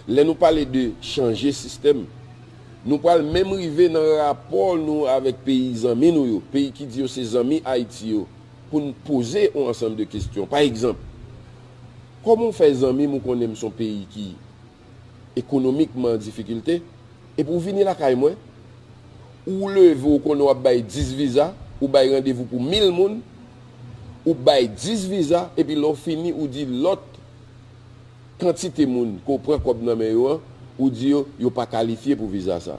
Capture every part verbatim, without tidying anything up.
Lè nou pale de chanje sistèm, nou pral menm rive nan rapò nou avèk peyi zanmi nou yo, peyi ki di yo se zanmi Ayiti yo, pou n poze yon ansanm de kesyon. Pa egzanp, kòman w fè zanmi m ou konnen m se yon peyi ki ekonomikman an difikilte, epi w vini lakay mwen, ou leve w konnen w ap bay dis viza, ou bay randevou pou mil moun, ou bay dis viza, epi lè w fini, ou di lòt kantite moun ke w pran kòb nan men yo an, ou di yo, yo pa kalifye pou viza sa.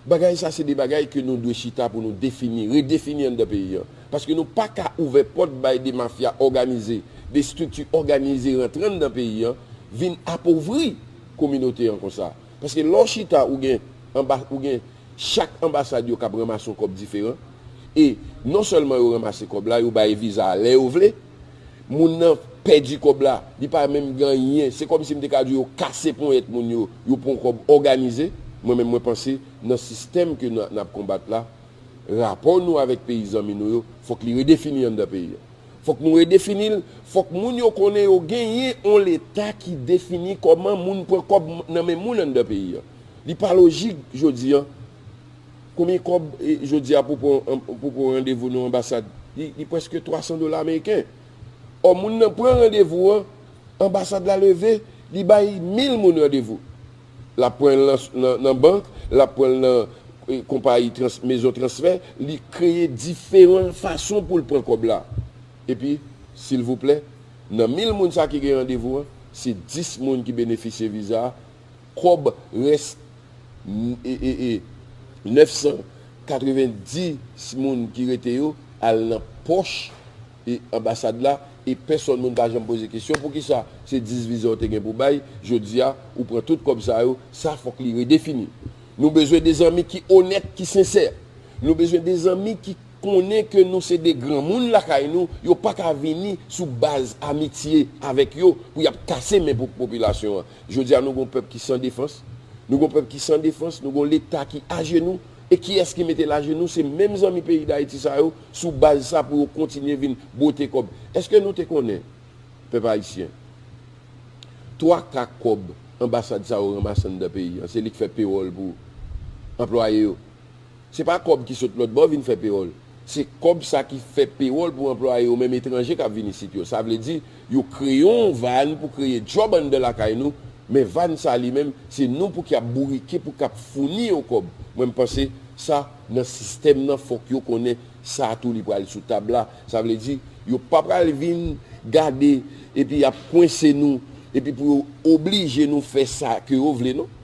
Bagay sa se de bagay ke nou dwe chita pou nou defini, redefini anndan peyi an. Paske nou pa ka ouvè pòt bay de mafya òganize, de estrikti òganize rantre anndan peyi an, vin apovri kominote an konsa. Paske lè w chita ou gen anba, ou gen chak anbasad yo k ap ranmase yon kòb diferan. E non sèlman yo ranmase kòb la, yo bay viza a lè yo vle. Moun nan pèdi kòb la, li pa menm gen anyen. Se kòmsi m te ka di yo kase ponyèt moun yo, yo pran kòb òganize. Mwen menm mwen panse nan sistèm ke n n ap konbat la, rapò nou avèk peyi zanmi nou yo, fòk li redefini anndan peyi an. Fòk nou redefini l, fòk moun yo konnen yo genyen yon leta ki defini kòman moun pran kòb nan men moun anndan peyi an. Li pa lojik jodi an. Konbyen kòb e, jodi a pou pran, pou pran randevou nan anbasad? Li, li prèske twa san dola ameriken. Ò, moun nan pran randevou an, anbasad la leve, li bay mil moun randevou. L ap pran l nan, nan, nan bank, l ap pran l nan e, konpayi trans, mezon transfè, li kreye diferan fason pou l pran kòb la. Epi, silvouplè, nan mil moun sa ki gen randevou an, se dis moun ki benefisye viza a, kòb rès e, e, e, nèf san katrevenndis moun ki rete yo al nan pòch e anbasad la, e pèsòn moun pa janm poze kesyon poukisa se dis viza w te gen pou bay, jodi a ou pran tout kòb sa yo, sa fòk li redefini. Nou bezwen de zanmi ki onèt, ki sensè. Nou bezwen de zanmi ki konnen ke nou se de granmoun lakay nou, yo pa ka vini sou baz amitye avèk yo pou y ap kase men pou popilasyon an. Jodi a nou gon pèp ki san defans, nou gon pèp ki san defans, nou gon leta ki ajenou, e kiyès ki mete l ajenou? Se menm zanmi peyi Dayiti sa yo, sou baz sa pou yo kontinye vin bwote kòb. Èske nou te konnen, pèp ayisyen, twa ka kòb anbasad sa yo ranmase anndan peyi an, se li k fè pewòl pou anplwaye yo. Se pa kòb ki sot lòt bò vin fè pewòl. Se kòb sa ki fè pewòl pou anplwaye yo menm etranje k ap vin isit yo. Sa vle di, yo kreye yon van pou kreye djòb anndan lakay nou, men van sa li menm, se nou pou k ap bourike, pou k ap founi yo kòb. Mwen, m panse sa, nan sistèm nan, fòk yo konnen sa tou li pral sou tab la. Sa vle di, yo pa pral vin gade epi y ap kwense nou, epi pou yo oblije nou fè sa ke yo vle, non.